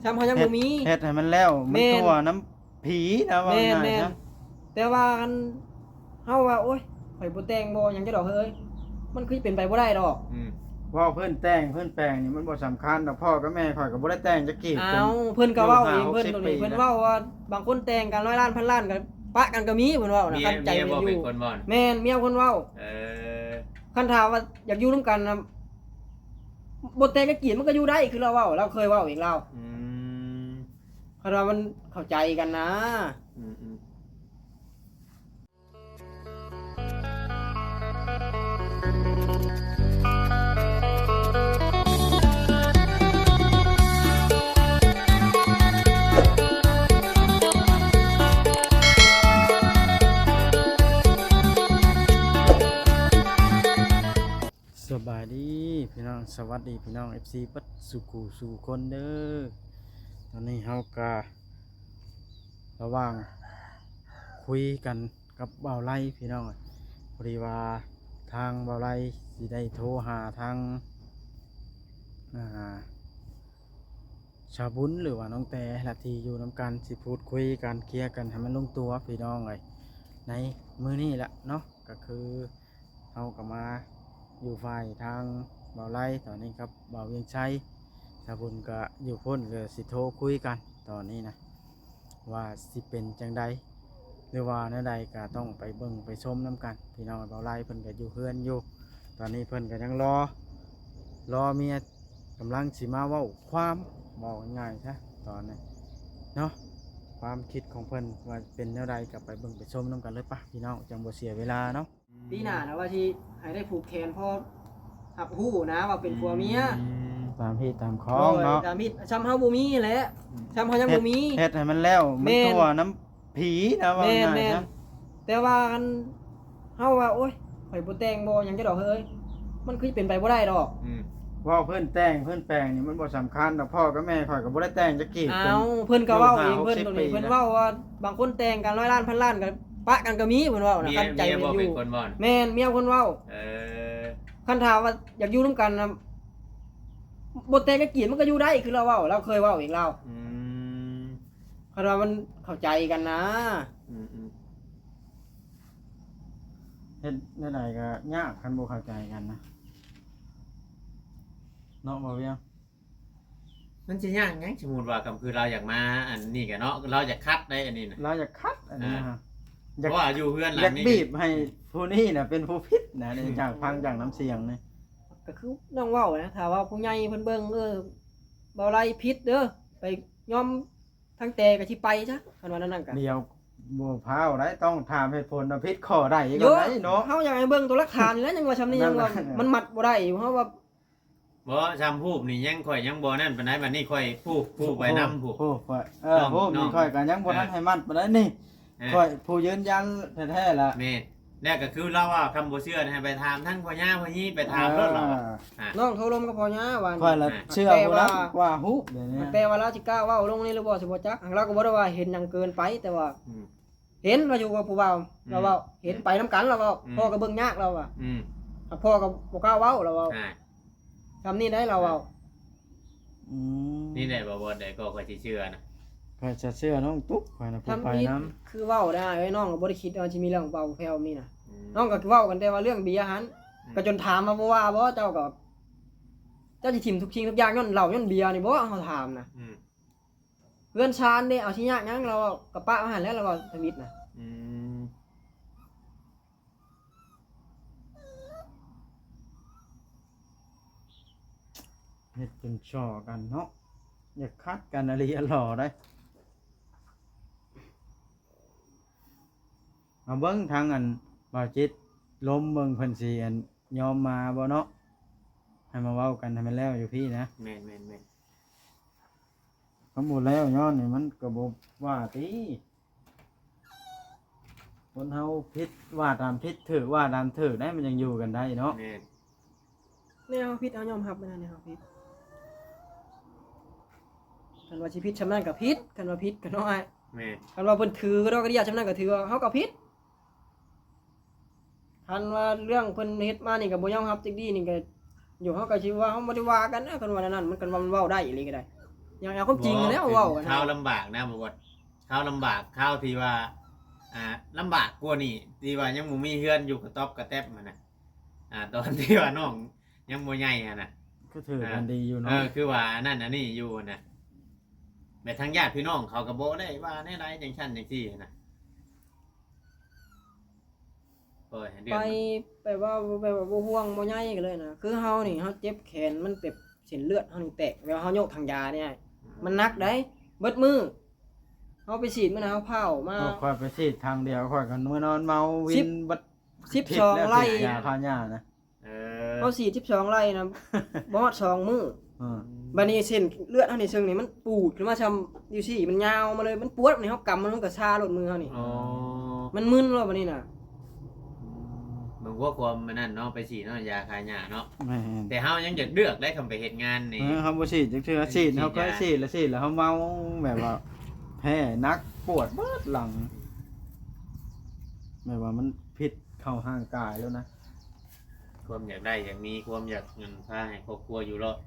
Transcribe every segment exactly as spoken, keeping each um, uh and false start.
ทำเขายังบ่มี เฮ็ด เฮ็ดให้มันแล้ว มัน แม่น ทั่วน้ำผีนะ ว่า แม่น ง่ายๆ แม่น ซะ แต่ว่าคันเฮาว่า โอ๊ย ข่อยบ่แต่งบ่หยังจักดอกเฮ้ย มันคือเป็นไปบ่ได้ดอก อืม เว้าเพิ่นแต่งเพิ่นแปลงนี่มันบ่สำคัญดอก พ่อกับแม่ข่อยก็บ่ได้แต่งจักกีบ เอ้า เพิ่นก็เว้าเอง ลูกห้าหกสิบ เพิ่นตรงนี้ ปี เพิ่น นะ เว้าว่าบางคนแต่งกันร้อยล้านพันล้านก็ปะกันก็มี เพิ่นเว้านะ เมีย คันใจ เมีย เพิ่น บ่ อยู่ เป็นคนเว้านะ แม่น เมียเพิ่นเว้า เออ คันถามว่าอยากอยู่นำกันนะ บ่แต่งจักกีบมันก็อยู่ได้ คือลาวเว้า ลาวเคยเว้าเองลาว อืม คันว่ามันเข้าใจกันนะ อืม อืม สบายดีพี่น้อง สวัสดีพี่น้อง เอฟซี เบิดสู่คู่สู่คนเด้อ ตอนนี้เฮากะระหว่างคุยกันกับบ่าวไลพี่น้อง พอดีว่าทางบ่าวไลสิได้โทรหาทาง อ่า ชาวบุญหรือว่าน้องแต่ละที่อยู่นำกัน สิพูดคุยกันเคลียร์กันให้มันลงตัวพี่น้องเอ้ย ในมื้อนี้ละเนาะ ก็คือเฮาก็มาอยู่ฝ่ายทางบ่าวไลตอนนี้ครับ บ่าวเวียงชัย ชาวบุญก็อยู่พุ้น ก็สิโทรคุยกันตอนนี้นะ ว่าสิเป็นจังใด หรือว่าแนวใดก็ต้องไปเบิ่งไปชมนำกัน พี่น้อง บ่าวไลเพิ่นก็อยู่เฮือนอยู่ ตอนนี้เพิ่นก็ยังรอ รอเมียกำลังสิมาเว้าความ เว้าง่ายๆซะตอนนี้เนาะ ความคิดของเพิ่นว่าเป็นแนวใดก็ไปเบิ่งไปชมนำกันเลยปะพี่น้อง จังบ่เสียเวลาเนาะ ปีหน้านะว่าสิให้ได้ผูกแขนพอรับรู้นะว่าเป็นผัวเมีย อืม ตามฮีตตามคองเนาะ โดย ตามฮีต ซ้ำเฮาบ่มีแหละ อืม ซ้ำเฮายังบ่มี เฮ็ด เฮ็ดให้มันแล้ว มัน แม่น ทั่วน้ำผีนะ ว่า แม่น ง่ายๆ แม่น ซะ แต่ว่าคันเฮาว่า โอ๊ย ข่อยบ่แต่งบ่หยังจักดอกเฮ้ย มันคือเป็นไปบ่ได้ดอก อืม เว้าเพิ่นแต่งเพิ่นแปลงนี่มันบ่สำคัญดอก พ่อกับแม่ข่อยก็บ่ได้แต่งจักกีบ เอ้า เพิ่นก็เว้าเอง ลูกห้าหกสิบ เพิ่นตรงนี้ ปี เพิ่น นะ เว้าว่าบางคนแต่งกันร้อยล้านพันล้านก็ปะกันก็มี เพิ่นเว้านะ เมีย คันใจ เมีย เพิ่น บ่ อยู่ เป็นคนเว้านะ แม่น เมียเพิ่นเว้า เออ คันถามว่าอยากอยู่นำกันนะ บ่แต่งจักกีบมันก็อยู่ได้ คือลาวเว้า ลาวเคยเว้าเองลาว อืม คันว่ามันเข้าใจกันนะ อืม อืม เฮ็ดแนวใดก็ยากคันบ่เข้าใจกันนะ เนาะ บ่าวเวียง มันสิยากหยัง สมมุติว่าคำคือลาวอยากมาอันนี้ก็เนาะ ลาวอยากคัดได้อันนี้นะ ลาวอยากคัดอันนี้นะ อ่า อยาก เพราะว่าอยู่เฮือนหลังนี้ อยากบีบให้ผู้นี้น่ะเป็นผู้ผิดนะ นี่ จากฟังจากน้ำเสียงนี่ ก็คือน้องเว้านะ ถ้าว่าผู้ใหญ่เพิ่นเบิ่ง เออ บ่าวไลผิดเด้อ ไปยอมทั้งแต่ก็สิไปซะ คันว่าแนวนั้นก็ เดี๋ยวบ่พาวได้ ต้องถามเหตุผลว่าผิดข้อใดก่อนได้เนาะ เฮาอยากให้เบิ่งตัวหลักฐานแล้ว ยังว่าซำนี้ ยังว่า นั่นแหละ มันมัดบ่ได้อยู่ เฮาว่า บ่ ซ้ำรูปนี่ยัง ข่อยยังบ่นั่นปานใด บัดนี้ข่อยผู้ ผู้ไปนำผู้ ผู้ ผู้ เออ น้อง รูปนี่ น้อง ข่อยก็ยังบ่ทัน เออ ให้มัดปานใดนี่ เออ ข่อยผู้ยืนยันแท้ๆล่ะ แม่น แล้วก็คือลาวว่าคำบ่เชื่อให้ไปถามทั้งพ่อย่าพ่อฮี่ ไปถามโลดลาวว่า เออ อ่ะ น้องโทรลมกับพ่อย่าว่า ข่อยละ อ่ะ เชื่อผู้นั้น แต่ว่า กว่าฮู้เดี๋ยวนี้ แต่ว่าลาวสิกล้าเว้าลงนี่หรือบ่สิบ่จัก ลาวก็บ่ได้ว่าเห็นหยังเกินไป แต่ว่า อืม เห็นว่าอยู่กับผู้บ่าว อืม ลาวเว้า เห็นไปนำกัน ลาวเว้า อืม พ่อก็เบิ่งยาก ลาวว่า อืม หากพ่อก็บ่กล้าเว้า ลาวเว้า อ่า ซำนี้ได้ ลาวเว้า อืม นี่แหละบ่ บ่ได้ก็ค่อยสิเชื่อนะ ข้อยจะเชื่อน้องตุ๊ก ข้อยน่ะผู้ไปนำ ทำอิดคือเว้าได้ เอ้ย น้องก็บ่ได้คิดว่าสิมีเรื่องเว้าแผ่วมีนะ อืม น้องก็เว้ากันแต่ว่าเรื่องเบียร์หั้น อืม ก็จนถามมาบ่ว่าบ่ เจ้าก็ เจ้าสิถิ่มทุกสิ่งทุกอย่างย้อนเหล้าย้อนเบียร์นี่บ่ เฮาถามนะ อืม เฮือนชานเด้ เอาสิยากหยัง ลาวก็ปะมาหั้นแหละ ลาวก็ทำอิดนะ อืม เฮ็ดจนช่อกันเนาะ อยากคัดกันอะลีอะหล่อได้ เอาเบิ่งทางอันบ่าวจิต ลมเบิ่งเพิ่นสิอันยอมมาบ่เนาะ ให้มาเว้ากันให้มันแล้วอยู่พี้นะ แม่น แม่น แม่น คันบ่แล้วย้อนนี่มันก็บ่ว่าติ คนเฮาผิดว่าตามผิด ถูกว่าตามถูกได้ มันยังอยู่กันได้เนาะ แม่น แนวผิดเฮายอมรับมันนะ แนวผิด คันว่าสิผิดซำนั้นก็ผิด คันว่าผิดก็น้อย แม่น คันว่าเพิ่นถือกระดอกกระเดี้ยซำนั้นก็ถือว่าเฮาก็ผิด คันว่าเรื่องเพิ่นเฮ็ดมานี่ก็บ่ยอมรับจักดีนี่ก็ อยู่เฮาก็สิว่าเฮาบ่ได้ว่ากันนะ คันว่าแนวนั้น มัน คันว่ามันเว้าได้อีหลีก็ได้ อยากเอาความจริงนั่นแหละ บ่ เว้ากัน ข่าวลำบากนะ บ่ว่าข่าวลำบาก ข่าวที่ว่า อ่า ลำบากกว่านี้ ที่ว่ายังบ่มีเฮือนอยู่กระต๊อบกระแต๊บหั้นนะ อ่า ตอนที่ว่าน้องยังบ่ใหญ่หั้นนะ ก็ถือกันดีอยู่ เอ เนาะ อ คือว่าอันนั้นอันนี้อยู่หั้นนะ แบบทางญาติพี่น้องเขาก็บ่ได้ว่าแนวใดจังซั่นจังซี่หั้นนะ โอ้ย เดือ ไป นมัน แบบว่าแบบว่าบ่ห่วงบ่ใยกันเลยนะ คือเฮานี่เฮาเจ็บแขน มันแบบเส้นเลือดเฮานี่แตก แล้วเฮาโยกทางยาเนี่ย มันหนักได้ เบิดมื้อ เฮาไปฉีดมื้อนะ เฮาเผามา เอาข่อยไปฉีดทางเดียว ข่อยก็มื้อนอนเมาวิ สิ น บ บัด สิบสองไร่ ยาฆ่าหญ้านะ เออ เฮาฉีดสิบสองไร่นะ บ่ฮอดสองมื้อ อืม บัดนี้เส้นเลือดเฮานี่เซิ่งนี่มันปูดขึ้นมาซำอยู่ซี่ มันยาวมาเลย มันปวดนี่ เฮากำมัน มันก็ชาโลดมือเฮานี่ อ๋อ มันมึนแล้วบัดนี้น่ะ เบิ่งว่าความมันนั่นเนาะ ไปฉีดเนาะ ยาฆ่าหญ้าเนาะ แม่น แต่เฮายังอยากเลือกได้ คำไปเฮ็ดงานนี่ เออ เฮาบ่ฉีดจักเทื่อ ฉีด เฮาเคยฉีดแล้ว ฉีดแล้วเฮาเมา แบบว่า แพ้หนัก ปวดเบิดหลัง แบบว่ามันผิดเข้าร่างกายแล้วนะ ความอยากได้อยากมี ความอยากเงินพาให้ครอบครัวอยู่รอด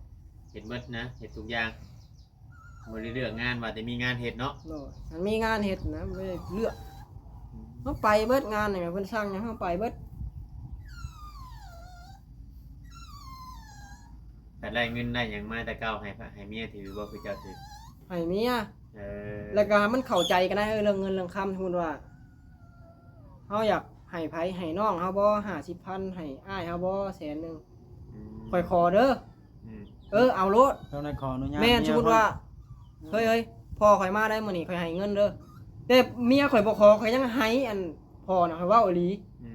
เฮ็ดเบิดนะ เฮ็ดทุกอย่าง บ่ได้เลือกงาน ว่าแต่มีงานเฮ็ดเนาะ โดย มันมีงานเฮ็ดนะ บ่ได้เลือก เฮาไปเบิดงานนี่ เพิ่นสั่งหยังเฮาไปเบิด แต่ได้เงินได้หยังมาแต่เก่า ให้พระให้เมียถือบ่ คือเจ้าถือ ให้เมีย เออ แล้วก็มันเข้าใจกันได้ เออ เรื่องเงินเรื่องคำ สมมุติว่า เฮาอยากให้ไผ ให้น้องเฮาบ่ ห้าสิบพัน ให้อ้ายเฮาบ่ แสนหนึ่ง อืม ข่อยขอเด้อ อืม เออ เอาโลด ต้องได้ขออนุญาต แม่น เมีย สมมุติว่า ก่อน เฮ้ยเฮ้ย พ่อข่อยมาได้มื้อนี้ ข่อยให้เงินเด้อ แต่เมียข่อยบ่ขอ ข่อยยังให้ อันพ่อน่ะ ข่อยเว้าอีหลี อื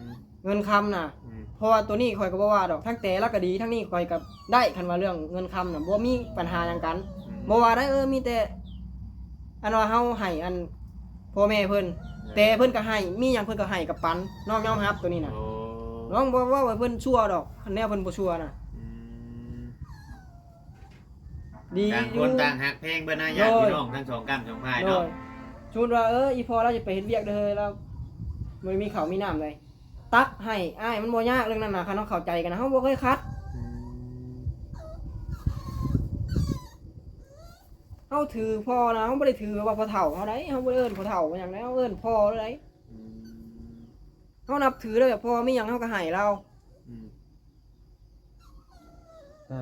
ม เงินคำน่ะ อืม เพราะว่าตัวนี้ข่อยก็บ่ว่าดอก ทั้งแต่ละก็ดี ทั้งนี้ข่อยก็ได้ คันว่าเรื่องเงินคำน่ะ บ่มีปัญหาหยังกัน อืม บ่ว่าได้ เออ มีแต่ อันว่าเฮาให้อันพ่อแม่เพิ่น แต่เพิ่นก็ให้ มีหยังเพิ่นก็ให้กับปัน น้องยอมรับตัวนี้น่ะ โอ้ น้องบ่เว้าให้เพิ่นชั่วดอก คันแนวเพิ่นบ่ชั่วน่ะ อืม ดี ต่าง อยู่ คนต่างฮักแพงเบิดนะ ญาติพี่น้องทั้งสองก้ำสองพาย โด เนาะ ย สมมุติว่า เออ อีพ่อเราจะไปเฮ็ดเวียกเด้อ เฮ้ย เราบ่มีข้าวมีน้ำเลย ตักให้อ้าย มันบ่ยากเรื่องนั้นน่ะ คันเฮาเข้าใจกันนะ เฮาบ่เคยขัด อืม เฮาถือพ่อนะ เฮาบ่ได้ถือว่าพ่อเฒ่าเฮาได้ เฮาบ่ได้เอิ้นพ่อเฒ่าว่าหยังได้ เฮาเอิ้นพ่อเลย อืม เฮานับถือเลย พ่อมีหยังเฮาก็ให้เรา อืม แต่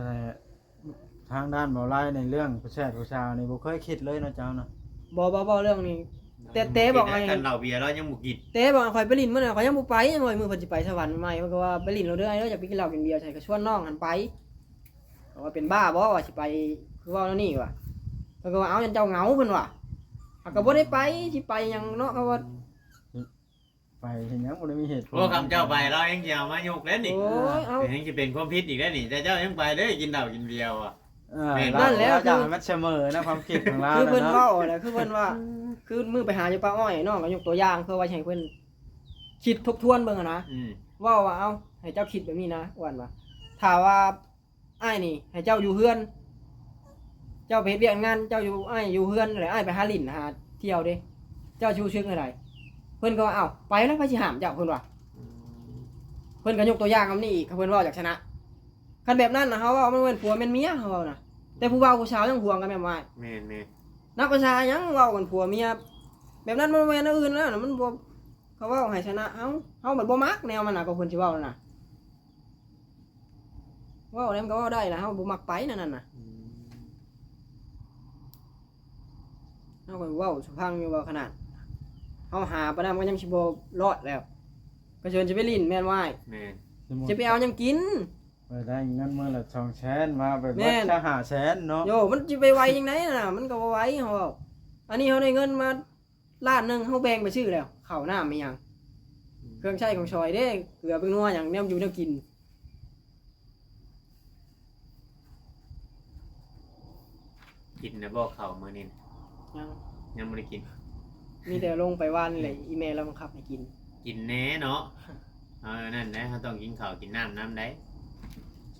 ทางด้านบ่าวไล่ในเรื่องผู้ชายผู้สาวนี่บ่เคยคิดเลยเนาะเจ้าเนาะ บ่ บ่ บ่ เรื่องนี้ แต่ แต่บอกให้ กันเหล้าเบียร์แล้วยังบ่กิน แต่บอกให้ข่อยไปหลิ้นมื้อนั้น ข่อยยังบ่ไป ยังว่ามื้อเพิ่นสิไปสวรรค์ใหม่ เพิ่นก็ว่าไปหลิ้นเราเด้อ เด้อ อยากไปกินเหล้ากินเบียร์ ใส่ก็ชวนน้องหั้นไป เขาว่าเป็นบ้าบ่ ว่าสิไป คือเว้าแนวนี้ว่ะ เพิ่นก็ว่า เอา ยันเจ้าเหงา เพิ่นว่า หากก็บ่ได้ไป สิไปหยังเนาะ เขาว่า ไปเห็นหยังบ่ได้มีเหตุผล พวกคำเจ้าไปแล้วยังสิเอามายกแล้วนี่ โอ้ย เอา แต่ยังสิเป็นความผิดอีกแล้วนี่ แต่เจ้ายังไปเด้อ กินเหล้ากินเบียร์อ่ะ เออ แม่น เรา นั่นแหละ เราจะ คือ มันเสมอนะความคิดของเรา คือเพิ่น เนาะ เว้านะ คือเพิ่นว่า คือมื้อไปหาอยู่ป่าอ้อยน้องก็ยกตัวอย่าง เพื่อว่าให้เพิ่นคิดทบทวนเบิ่งหั้นนะ อืม เว้าว่า เอ้า ให้เจ้าคิดแบบนี้นะ อ้วนว่า ถ้าว่า อ้ายนี่ ให้เจ้าอยู่เฮือน เจ้าไปเฮ็ดเวียกงาน เจ้าอยู่ อ้ายอยู่เฮือน แล้วอ้ายไปหาหลิ้นหาเที่ยวเด้ เจ้าสิรู้สึกจั่งใด เพิ่นก็ว่า เอ้า ไปแล้ว ไผสิห้ามเจ้า เพิ่นว่า อืม เพิ่นก็ยกตัวอย่างนำนี้อีก เพิ่นเว้าอยากชนะ คันแบบนั้นนะ เฮาเว้ามันแม่นผัวแม่นเมีย เฮาเว้านะ แต่ผู้บ่าวผู้สาวยังห่วงกันแม่นว่า แม่นแม่น นักภาษาหยังเว้ากันผัวเมีย แบบนั้นมันแม่นอันอื่นแล้วนะ มันบ่ เขาเว้าให้ชนะเฮา เฮามันบ่มักแนวมันน่ะ ก็เพิ่นสิเว้านั่นน่ะ เว้าแล้วมันก็เว้าได้ล่ะ เฮาบ่มักไปนั่นน่ะ อืม เฮาก็เว้าสุพังอยู่ว่าขนาด เฮาหาปานนั้นมันก็ยังสิบ่รอดแล้ว ก็ชวนสิไปหลิ้นแม่นว่า แม่น สมมุติ สิไปเอาหยังกิน เออ ได้เงินมื้อละสองแสนมาไป แม่น เบิดซะห้าแสนเนาะ โย มันสิไปไวจังได๋น่ะ มันก็บ่ไว เฮาเว้า อันนี้เฮาได้เงินมาล้านหนึ่ง เฮาแบ่งไปซื้อแล้ว ข้าวน้ำอีหยัง เครื่องใช้ของซอยเด้ เกลือแป้งนัวหยัง แนวอยู่แนวกิน กินนะบ่เข้ามื้อนี้นะ ยัง ยังบ่ได้กิน มีแต่ลงไปวานนี่แหละ อีแม่เราบังคับให้กิน กินแน่เนาะ เออ นั่นแหละ เฮาต้องกินข้าวกินน้ำนำได้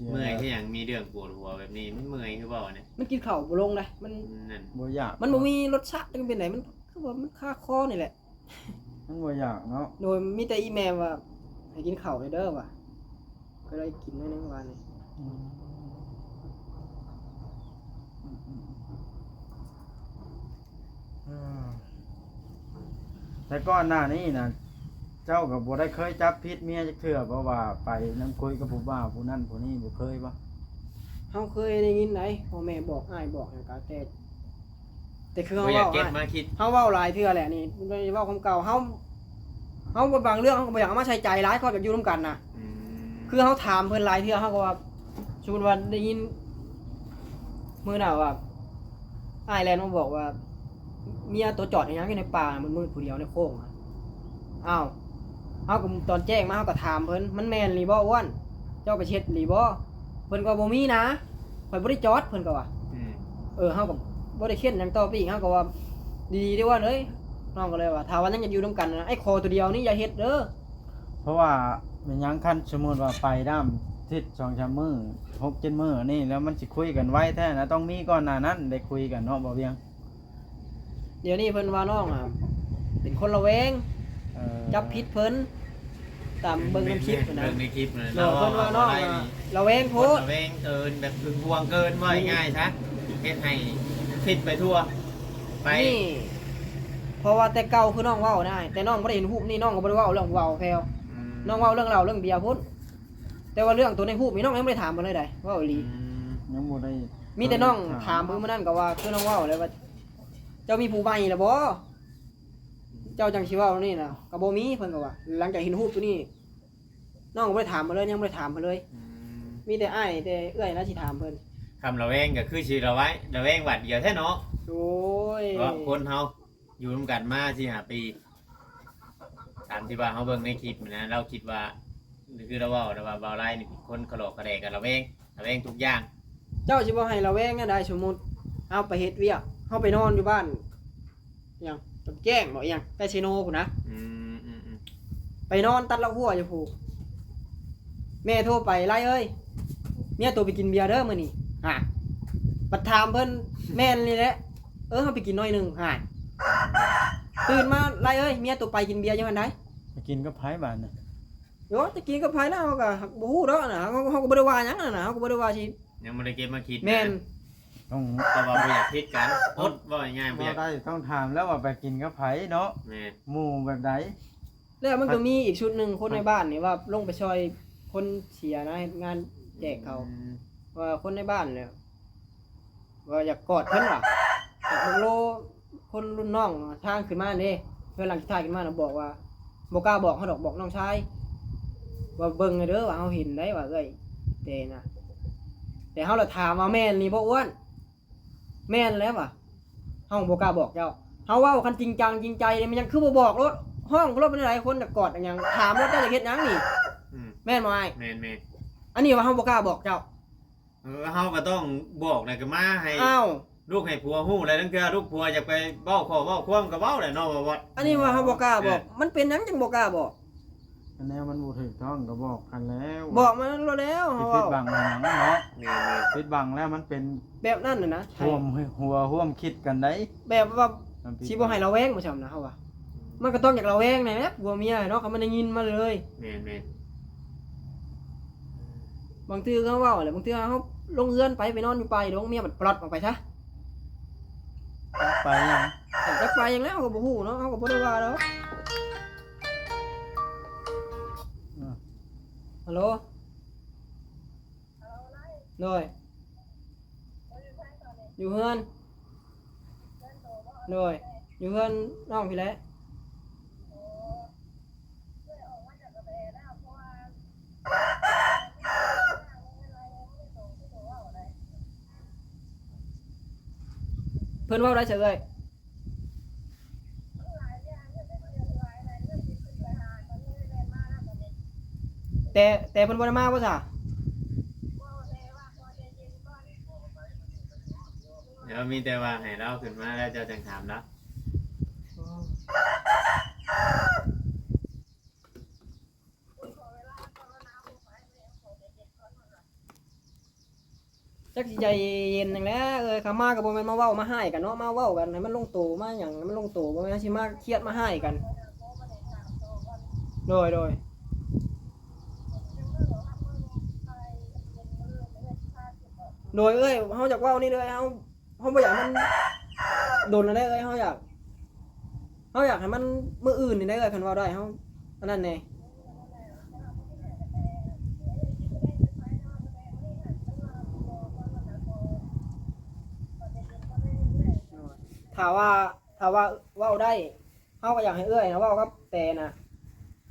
เมื่อยคือหยัง มีเรื่องปวดหัวแบบนี้ มันเมื่อยคือเว้าเนี่ย มันกินข้าวบ่ลงนะ มัน นั่น บ่อยาก มันบ่มีรสชาติ มันเป็นได๋ มันคือว่ามันคาคอนี่แหละ มันบ่อยากเนาะ โดยมีแต่อีแม่ว่า ให้กินข้าวเด้อว่ะ ก็เลยกินน้อยหนึงวานนี้ อืม แต่ก่อนหน้านี้นะ เจ้าก็บ่ได้เคยจับผิดเมียจักเทื่อ เพราะว่าไปนั่งคุยกับผู้บ่าวผู้นั้นผู้นี้ บ่เคยบ่? เฮาเคยได้ยินได๋ พ่อแม่บอกอ้ายบอกหยังก็แต่ แต่คือเฮา บ่อยาก เว้า เก็บ อ้าย มาคิด เฮาเว้าหลายเทื่อแหละนี่ เว้าคำเก่า เฮา เฮาบางเรื่องเฮาก็บ่อยากเอามาใส่ใจหลาย คอยอยากอยู่นำกันน่ะ อืม คือเฮาถามเพิ่นหลายเทื่อ เฮาก็ว่า สมมุติว่าได้ยินมื้อหน้าว่า อ้ายแล่นมาบอกว่า เมียตัวจอดอีหยังอยู่ในป่ามืดๆผู้เดียวในโค้งอะ อ้าว เฮาก็ตอนแจ้งมาเฮาก็ถามเพิ่น มันแม่นอีหลีบ่อ้วน เจ้าไปเฮ็ดอีหลีบ่ เพิ่นก็บ่มีนะ ข่อยบ่ได้จอด เพิ่นก็ว่า อืม เออ เฮาก็บ่ได้เค้นหยังต่อไปอีก เฮาก็ว่า ดีๆเด้ออ้วนเอ้ย น้องก็เลยว่า ถ้าว่ายังอยากอยู่นำกันนะ ไอ้ข้อตัวเดียวนี่อย่าเฮ็ดเด้อ เพราะว่าแม่นหยัง คันสมมุติว่าไปดำทิศสองสามมื้อ หกเจ็ดมื้อนี่ แล้วมันสิคุยกันไวแท้นะ ต้องมีก่อนหน้านั้นได้คุยกันเนาะ บ่าวเวียง เดี๋ยวนี้เพิ่นว่าน้องอะเป็นคนระแวง เออ จับผิดเพิ่น ตามเบิ่งในคลิปนะ เบิ่งในคลิปนะ เนาะ เพิ่นว่าน้องอะระแวงโพด ระแวงเกิน แบบหึงหวงเกิน ว่าง่ายๆซะ เฮ็ดให้คิดไปทั่ว ไป นี่ เพราะว่าแต่เก่าคือน้องเว้านะ แต่น้องบ่ได้เห็นรูปนี่ น้องก็บ่ได้เว้าเรื่องเว้าแพว อืม น้องเว้าเรื่องเหล้าเรื่องเบียร์พุ้น แต่ว่าเรื่องตัวในรูปนี่น้องยังบ่ได้ถามเพิ่นเลยได๋ เว้าอีหลี อืม ยังบ่ได้ มีแต่น้องถามเพิ่นมื้อนั้นก็ว่า คือน้องเว้าแล้วว่า เจ้ามีผู้ใหม่แล้วบ่ เจ้าจังสิเว้านี่นะ ก็บ่มี เพิ่นก็ว่า หลังจากเห็นรูปตัวนี้ น้องก็บ่ได้ถามเพิ่นเลย ยังบ่ได้ถามเพิ่นเลย อืม มีแต่อ้ายแต่เอื้อยนะสิถามเพิ่น คำระแวงก็คือสิระแวง ระแวงบาดเดียวแท้เนาะ โอ้ย เพราะคนเฮาอยู่ร่วมกันมาสี่ห้าปี ตามที่ว่าเฮาเบิ่งในคลิปนะ เราคิดว่า คือเราเว้า เราว่าบ่าวไลนี่เป็นคนขะหลอกขะแหลกกันระแวง ระแวงทุกอย่าง เจ้าสิบ่ให้ระแวงแนวใด สมมุติเฮาไปเฮ็ดเวียก เฮาไปนอนอยู่บ้าน หยัง แจ้งบ่ หยัง ใกล้เซโนพุ้นนะ อืม อืม อืม ไปนอนตัดลากหัวอยู่พุ้น แม่โทรไป ไลเอ้ย เมียโตไปกินเบียร์เด้อมื้อนี้ ฮะ บัดถามเพิ่น แม่นนี่แหละ เออ เฮาไปกินหน่อยหนึ่ง ฮะ ตื่นมา ไลเอ้ย เมียโตไปกินเบียร์อยู่หั่นใด๋ ไปกินกับไผบาดน่ะ โย จะกินกับไผนะ เฮาก็บ่ฮู้ดอกนะ เฮา เฮาก็บ่ได้ว่าหยังนะ เฮาก็บ่ได้ว่าสิ ยังบ่ได้เก็บมาคิดนะ แม่น ต้อง เพราะว่าบ่อยากผิดกัน อด ว่าง่ายๆบ่ บ่ อยาก ได้ ต้องถามแล้วว่าไปกินกับไผเนาะ แม่น หมู่แบบใด แล้วมันก็มีอีกชุดหนึ่ง คนในบ้านนี่ว่าลงไปซอยคนเสียนะ เฮ็ดงานแจกเขา อืม ว่าคนในบ้านเนี่ย ว่าอยากกอดเพิ่นว่ะ อยากโลคนรุ่นน้องทางขึ้นมาเด้ เพื่อนหลังสุดท้ายขึ้นมานะบอกว่า บ่กล้าบอกเฮาดอก บอกน้องชาย ว่าเบิ่งเด้อ ว่าเฮาเห็นได้ว่าเอ้ย แต่นะ แต่เฮาละถามว่าแม่นนี่บ่อ้วน แม่นแล้วว่ะ เฮาบ่กล้าบอกเจ้า เฮาเว้าคันจริงจังจริงใจนี่มันยังคือบ่บอกโลด ฮ้องโลด เป็นหลายคนน่ะกอดหยัง ถามโลด เจ้าอยากเฮ็ดหยังนี่ อืม แม่นบ่อ้าย แม่นแม่น อันนี้ว่าเฮาบ่กล้าบอกเจ้า เออ เฮาก็ต้องบอกนะ ก็มาให้ อ้าว ลูกให้ผัวฮู้แล้ว นั่นคือลูกผัวอยากไปเว้าขอเว้าความก็เว้าแหละเนาะ ว่าว่า อันนี้ว่าเฮาบ่กล้าบอก เออ มันเป็นหยังจังบ่กล้าบอก อันแนวมันบ่ถูกต้องก็บอกกันแล้ว บอกมันแล้วแล้ว สิ เฮา ปิดบังหยังเนาะ แม่นแม่น ปิดบังแล้วมันเป็น แบบนั้นน่ะนะ ร่วมหัวร่วมคิดกันได้ แบบว่า มันปิด สิบ่ให้ระแวงบ่ซั่นนะเฮาว่า มันก็ต้องอยากระแวงแหน่ผัวเมียเนาะ เขามันได้ยินมาเลย แม่นแม่น บางเทื่อเขาเว้าแหละ บางเทื่อเขาลงเฮือนไป ไปนอนอยู่ป่าดง เมียมันปลอดออกไปซะ ไปหยัง จักไปหยังแล้ว เขาก็บ่ฮู้เนาะ เขาก็บ่ได้ว่าดอก อ่ะ ฮัลโหล โดย อยู่เฮือน โดย อยู่เฮือนน้องพี้แหละ เพิ่นเว้าได้ซะเอื้อย แต่ แต่เพิ่นบ่ได้มาบ่ซะ เดี๋ยวมีแต่ว่าให้เราขึ้นมาแล้วเจ้าจังถามเรา จักสิใจเย็นหยังแหละเอ้ย เขามาก็บ่แม่นมาเว้ามาฮ้ายกันเนาะ มาเว้ากันให้มันลงโต มาหยังให้มันลงโต บ่แม่นสิมาเครียดมาฮ้ายกัน โดย โดย โดยเอ้ย เฮาอยากเว้านี่เด้อ เฮา เฮาบ่อยากมันโดนแล้วเด้อเอ้ย เฮาอยาก เฮาอยากให้มันมื้ออื่นนี่ได้เอ้ย คันเว้าได้เฮาอันนั้นแหน่ ถ้าว่า ถ้าว่าเว้าได้ เฮาก็อยากให้เอื้อยนะเว้ากับแต่นะ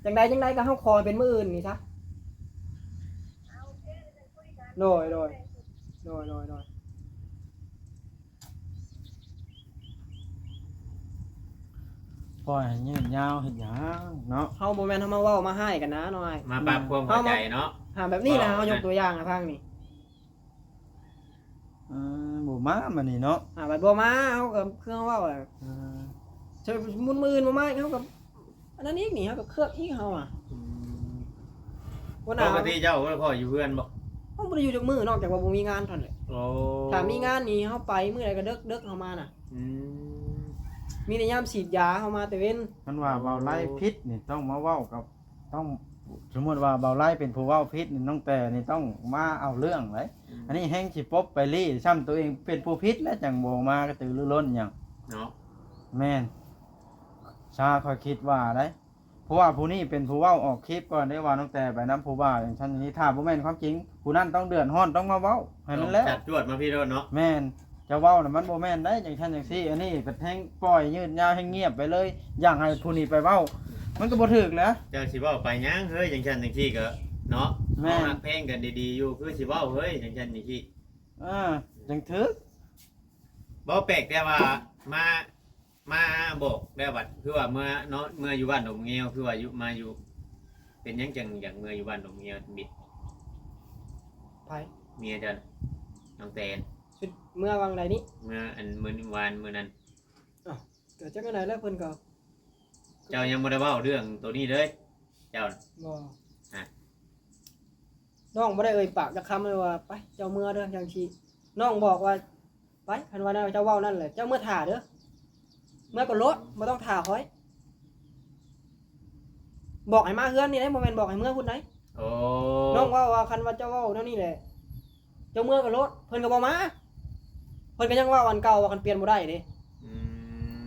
จังใดจังใดก็เฮาขอให้เป็นมื้ออื่นนี่ซะ โดย โดย โดย โดย โดย ปล่อยให้ยืดยาวเฮ็ดหยังเนาะ เฮาบ่แม่นเฮามาเว้ามาฮ้ายกันนะน้อย มาปรับความเข้าใจเนาะ หาแบบนี้นะ เฮายกตัวอย่างให้ฟังนี่ เออบ่มามื้อนี้เนาะ อ่าบัดบ่มาเฮาก็คือเฮาเว้าอะ เออ มื้ออื่นบ่มาเฮาก็อันนั้นอีกนี่เฮาก็เคลือบอีกเฮาอ่ะ อืม วัน ป น่ะ กติเจ้าก็พออยู่เฮือนบ่ เฮาบ่ได้อยู่จักมื้อนอกจากว่าบ่มีงานเท่านั้นแหละ โอ้ ถ้ามีงานนี่เฮาไปมื้อใดก็เดึกๆเฮามาน่ะ อืม มีแต่ยามฉีดยาเฮามาแต่เว็น คันว่าเบาไล่ผิดนี่ต้องมาเว้ากับ ต้อง สมมุติว่าเบาไล่เป็นผู้เว้าผิดนี่น้องแต่นี่ต้องมาเอาเรื่องเลย อืม อันนี้แฮงสิปบไปลี่ซ้ำตัวเองเป็นผู้ผิดแล้วจังบ่มากระตือรือร้นหยัง เนาะ แม่น ชาข้อยคิดว่าได้ เพราะว่าผู้นี้เป็นผู้เว้าออกคลิปก่อนได้ว่าน้องแต่ไปนำผู้บ่าวอย่างซั่นอย่างนี้ ถ้าบ่แม่นความจริง ผู้นั้นต้องเดือดร้อนต้องมาเว้าให้มันแล้ว จัดจวดมาพี่โดนเนาะ แม่น จะเว้าน่ะมันบ่แม่นได้อย่างซั่นอย่างซี่ อันนี้ก็แฮงปล่อยยืดยาวแฮงเงียบไปเลย อย่างให้ผู้นี้ไปเว้า มันก็บ่ถูกแหล้ว เจ้าสิเว้าไปหยังเฮ้ยจังซั่นจังซี่ก็เนาะ แม่น เฮาฮักแพงกันดีๆอยู่คือสิเว้าเฮ้ยจังซั่นจังซี่ อ่าจังถูก บ่แปลกแต่ว่ามามาบอกได้บัดคือว่าเมื่อเนาะเมื่ออยู่บ้านดงเงวคือว่าอยู่มาอยู่ เป็นหยังจังอยากเมื่ออยู่บ้านดงเงวบิด ไผ เมียเจ้าน้องแตน เมื่อวังใดนี้ เมื่ออันมื้อวานมื้อนั้น ก็จักอันใดแล้วเพิ่นก็ เจ้ายังบ่ได้เว้าเรื่องตัวนี้เลยเจ้า บ่ ฮะ น้องบ่ได้เอ่ยปากจักคำเลยว่าไปเจ้าเมือเด้อจังซี่น้องบอกว่า ไปคันว่าแนวเจ้าเว้านั่นแหละเจ้าเมือถ่าเด้อเมือก็โลดบ่ต้องถ่าข้อย บอกให้มาเฮือนนี่ได้บ่แม่นบอกให้เมือพุ้นได โอ้ น้องเว้าว่าคันว่าเจ้าเว้าแนวนี้แหละเจ้าเมือก็โลดเพิ่นก็บ่มาเพิ่นก็ยังเว้าอันเก่าว่าคันเปลี่ยนบ่ได้เด้ อื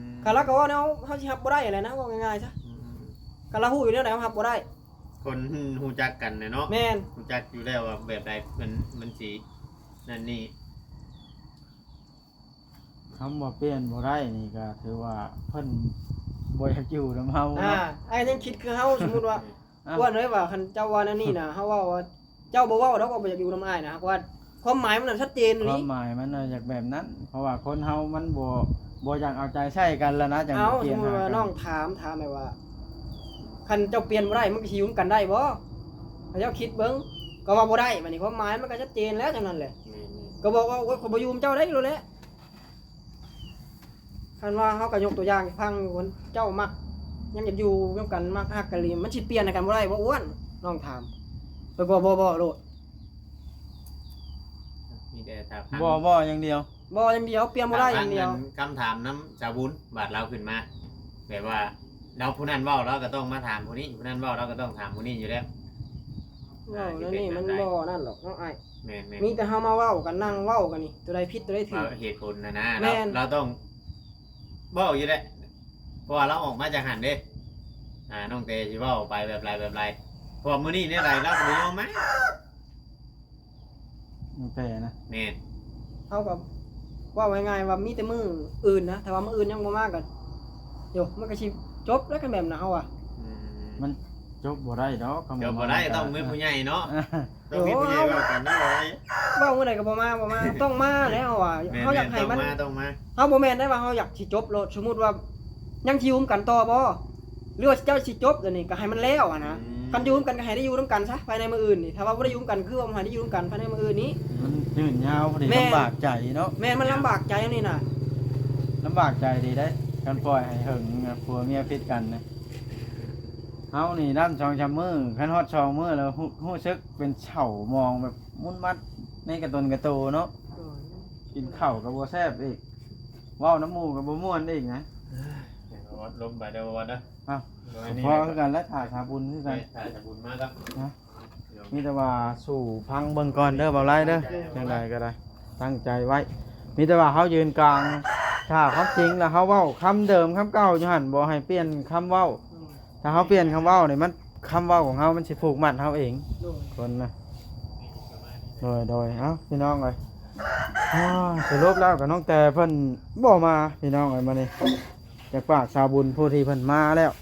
ม คันลาวก็เว้าแนวเฮาสิรับบ่ได้แหละนะเว้าง่ายๆซะ อืม คันลาวฮู้อยู่แนวใดเฮารับบ่ได้ คนฮู้จักกันน่ะเนาะ แม่น ฮู้จักอยู่แล้วว่าแบบใดมันมันสินั่นนี่ คำว่าเปลี่ยนบ่ได้นี่ก็ถือว่าเพิ่นบ่อยากอยู่นำเฮา อ่า เนาะ ไอ้ยังคิดคือเฮาสมมุติว่า อ่ะ อ้วนเอ้ยว่าคันเจ้าว่าแนวนี้นะเฮาเว้าว่าเจ้าบ่เว้าดอกว่าบ่อยากอยู่นำอ้ายนะว่าความหมายมันน่ะชัดเจน ควา นี่ มหมายมันน่ะอยากแบบนั้น เพราะว่าคนเฮามันบ่บ่อยากเอาใจใส่กันแล้วนะจัง เอา เปลี่ยน สมมุติว่า หากัน น้องถามถามแบบว่าคันเจ้าเปลี่ยนบ่ได้มันก็สิอยู่นำกันได้บ่ถ้าเจ้าคิดเบิ่งก็ว่าบ่ได้บัดนี้ความหมายมันก็ชัดเจนแล้วจังนั้นแหละ แม่น ก็บอกว่าโอ๊ยข้อยบ่อยู่นำเจ้าได้โลดแหละ คันว่าเฮาก็ยกตัวอย่างให้ฟังอยู่คนเจ้ามัก ยังอยากอยู่นำกันมักฮักกันอีหลีมันสิเปลี่ยนให้กันบ่ได้บ่อ้วนน้องถามไปบ่บ่บ่โลด ๆมีแต่ถาม บ่บ่อย่างเดียว บ่อย่างเดียวเปลี่ยนบ่ได้อย่างเดียว คำถามนำสาวบุญบาดลาวขึ้นมา แบบว่าลาวผู้นั้นเว้าลาวก็ต้องมาถามผู้นี้ผู้นั้นเว้าลาวก็ต้องถามผู้นี้อยู่แล้ว เว้าแล้วนี่มันบ่นั่นหรอกเนาะอ้าย แม่นๆ มีแต่เฮามาเว้ากันนั่งเว้ากันนี่ตัวใดผิดตัวใดถู ว่าก เหตุผลนะนะ แม่น เราเราต้องเว้าอยู่แหละเพราะว่าเราออกมาจากหั่นเด้ อ่าน้องเตสิเว้าไปแบบไรแบบไรเพราะว่ามื้อนี้เนี่ยไรเราก็บ่ยอมมา ตั้งแต่นะ แม่น เฮาก็เว้าง่ายๆว่ามีแต่มื้ออื่นนะถ้าว่ามื้ออื่นยังบ่มาก็โยมันก็สิจบแล้วกันแบบนั้นเฮาอ่ะ อืม มันจบบ่ได้ดอกคำว่า เดี๋ยวบ่ได้ต้องมีผู้ใหญ่เนาะ อ่ะ ต้องมีผู้ใหญ่เว้ากันนะไว้ เว้ามื้อใดก็บ่มาบ่มาต้องมาแล้วเฮาอ่ะ แม่นๆ เฮาอยากให้มัน ต้องมาต้องมา เฮาบ่แม่นได้ว่าเฮาอยากสิจบโลดสมมุติว่ายังสิอยู่นำกันต่อบ่หรือว่าเจ้าสิจบเดี๋ยวนี้ก็ให้มันแล้วอะนะ อืม คันอยู่นำกันก็ให้ได้อยู่นำกันซะภายในมื้ออื่นนี่ถ้าว่าบ่ได้อยู่นำกันคือว่าบ่ให้ได้อยู่นำกันภายในมื้ออื่นนี้ มันยืดยาวพอดี แม่น ลำบากใจเนาะ แม่นมันลำบากใจอันนี้น่ะ ลำบากใจดีได้ กันปล่อยให้เหิงผัวเมียผิดกันนะ เฮานี่ด้านสองสามมื้อ คันฮอดสองมื้อแล้วฮู้ฮู้สึกเป็นเศร้ามองแบบมุ่นมัดในกระตนกระโตเนาะ กินข้าวก็บ่แซ่บอีก เว้านำหมู่ก็บ่ม่วนอีกนะ ลดลงไปเด้อวันนะ อ้าว พอคือกันแล้วถ่าสาบุญคือกัน ถ่ายสาบุญมาครับ นะ มีแต่ว่าสู่พังเบิ่งก่อนเด้อบ่าวไล่เด้อ จังใดก็ได้ ตั้งใจไว้ มีแต่ว่าเฮายืนกลาง ถ้าความจริงแล้วเฮาเว้าคำเดิมคำเก่าอยู่หั่น บ่ให้เปลี่ยนคำเว้า โดย ถ้าเฮาเปลี่ยนคำเว้านี่ มัน คำเว้าของเฮามันสิผูกมัดเฮาเอง โดย คนนะ โดย โดย เอ้า พี่น้องเอ้ย อ้า สรุปแล้วก็น้องแต่เพิ่นบ่มา พี่น้องเอ้ย มื้อนี้ จากปากสาวบุญผู้ที่เพิ่นมาแล้ว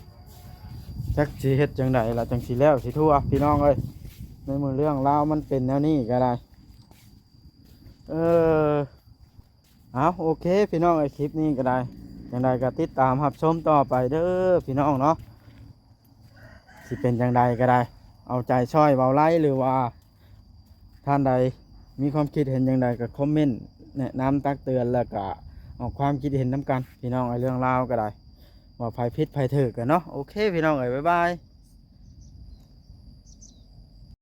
จักสิเฮ็ดจั่งใดล่ะ จั่งสิแล้วสิทั่ว พี่น้องเอ้ย ในเมื่อเรื่องราวมันเป็นแนวนี้ก็ได้ เออ เอา โอเค พี่น้องเอ้ย คลิปนี้ก็ได้ จั่งใดก็ติดตามรับชมต่อไปเด้อ พี่น้องเนาะ สิเป็นจั่งใดก็ได้ เอาใจช่วยเบาไลหรือว่า ท่านใดมีความคิดเห็นจั่งใดก็คอมเมนต์แนะนำตักเตือน แล้วก็ออกความคิดเห็นนำกัน พี่น้องเอ้ย เรื่องราวก็ได้ ว่าไผผิดไผถูกกันเนาะ โอเค พี่น้องเอ้ย บ๊ายบาย